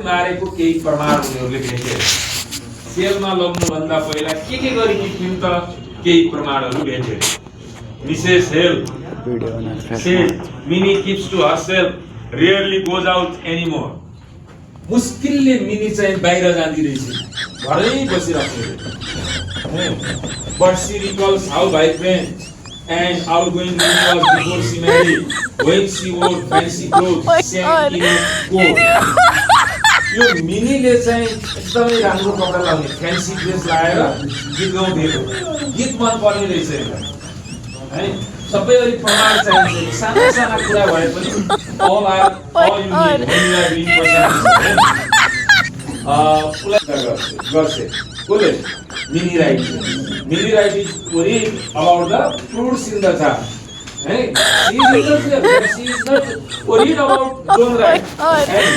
मारेको केही प्रमाण उनीहरूले भेटे। सेलमा लग्नुभन्दा पहिला के गरेकी थिइन् त केही प्रमाणहरू भेटे। Mrs hell says Minnie keeps to herself, rarely goes out anymore. मुस्किलले मिनी चाहिँ बाहिर जाँदी रहेछ, घरै बसिरहेको। But she recalls how vibrant and outgoing Minnie was before she married, when she wore fancy clothes, sang in a coat. यो मिनीले चाहिँ एकदमै राम्रो कपडा लाउने, फ्यान्सी ड्रेस लगाएर गीत गाउँथ्यो। गीत मन पर्ने रहेछ है। सबै गरी प्रमाण चाहिन्छ। साना साना कुरा भए पनि all you need when you are doing गर्छ। कसले? Mini right. Mini right is worried about the fruits in the jar. Hey, she is not worried about John Wright. And